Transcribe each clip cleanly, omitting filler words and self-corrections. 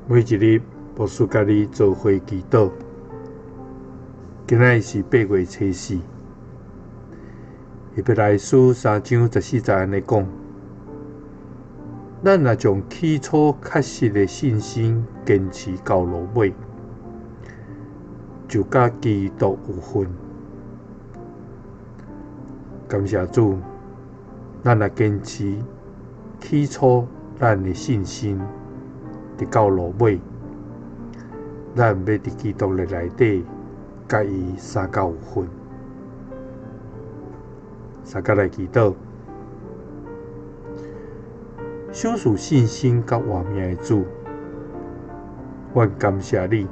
每一日，牧師佮你做伙祈禱。今仔日是8月初四。希伯來書3章14節按呢講：咱若將起初確實的信心堅持到落尾，就佮基督有份。感謝主，咱若堅持起初咱的信心，直到落尾，咱欲佇基督的內底，佮伊相佮有份。相佮來祈禱，賞賜信心佮活命的主，阮感謝你，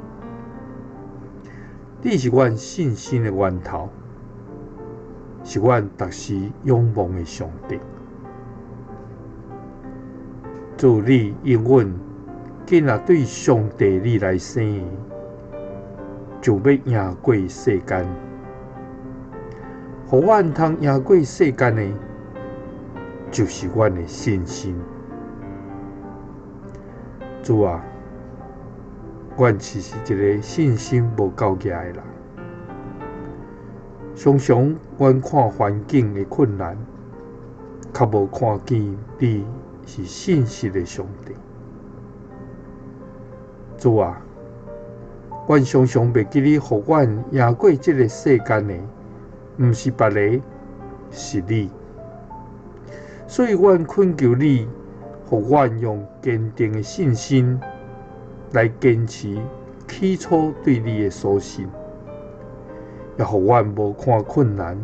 你是阮信心的源頭，是阮逐時仰望的上帝。主，你應允囝仔對上帝你來生的，就欲贏過世間。予阮通贏過世間的，就是阮的信心。主啊，阮是一个信心無夠額的人，常常阮看環境的困難，較無看見你是信實的上帝。主啊，阮常常袂記得，予阮贏過這个世間的，毋是別个，是你。所以，阮懇求你，予阮用堅定的信心來堅持起初對你的所信，也予阮無看困難，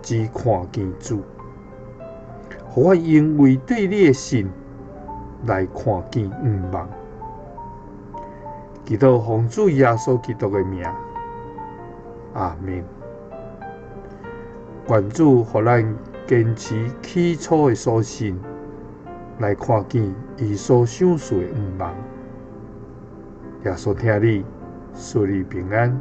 只看見主。予阮因為對你的信來看見向望。祈禱奉主耶穌基督的名，阿們。願主予咱堅持起初的所信，來看見伊所賞賜的向望。耶穌疼你，賜你平安。